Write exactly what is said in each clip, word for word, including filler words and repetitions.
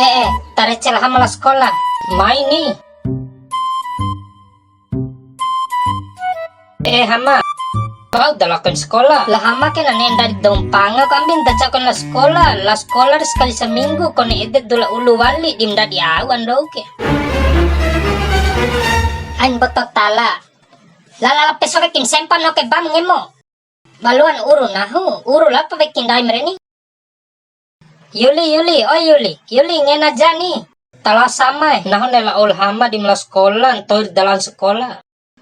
Eh, eh, ta rece la Hama la sekola. Mai ni. Eh, Hama. Kau da lakoin sekola. La Hama ke na ne'e ndadi dou mpanga ko, ambin da cakoin la sekola. La sekola re sekali seminggu, kone ede dula ulu wali, di ma ndadi au andou ke. Ain boto tala. La, la, la peso wekin sempan no ke bam ngemo. Ba loan uru nahu, uru lapa wekin daim re ni. Yuli, Yuli, oi Yuli, Yuli ngena ja ni. Ta lao sama e, nahu ne'e lao la Hama di ma lao sekola, nto'i dalan sekola.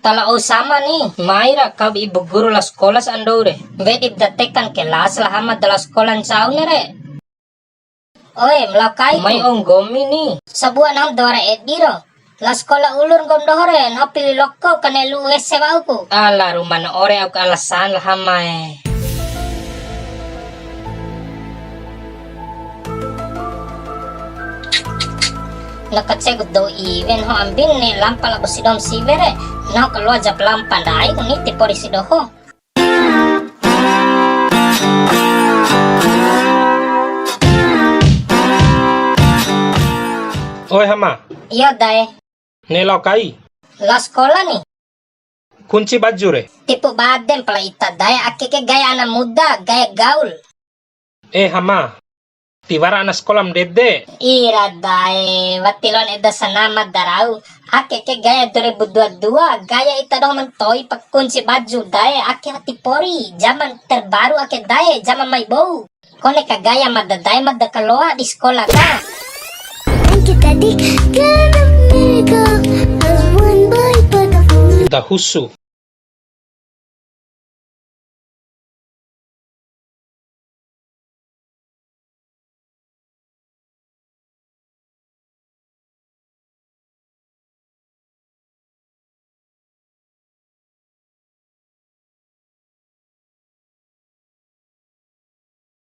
Ta lao sama ni, mai ra kau ba ibu guru lao sekola sa andou re. Wedi ba da tekan kelas la Hama da lao sekola ncau ne re. Oe, ma lao kai ku. Mai onggomi ni. Sabua nahu da wara edi ro. Lao sekola ulur nggomi doho re, nahu pili loko kane lu'u ese wa'u ku. Ala, ruma na ore au ka alasan la Hama e. Na kacegu dou iwe nahu, ambin ne'e lampa labo si doho ma siwe re. Nahu ka loa jap lampa ndai ku niti pori si doho. Oe Hama. Iyo, Dae. Ne'e lao kai? Lao sekola ni. Kunci baju re. Tipu badem pala ita, Dae, ake ke gaya ana muda, gaya gaul. Eh, Hama. Tiwara ana sekola ma ndede. Ira Dae, wati loan eda sanama darau. Ake ke gaya dua ribu dua dua, gaya ita doho ma ntoi pa kunci baju Dae, ake wati pori, zaman terbaru ake Dae, zaman mai bou. Kone ka gaya mada Dae mada kaloa di sekola ka. Da husu.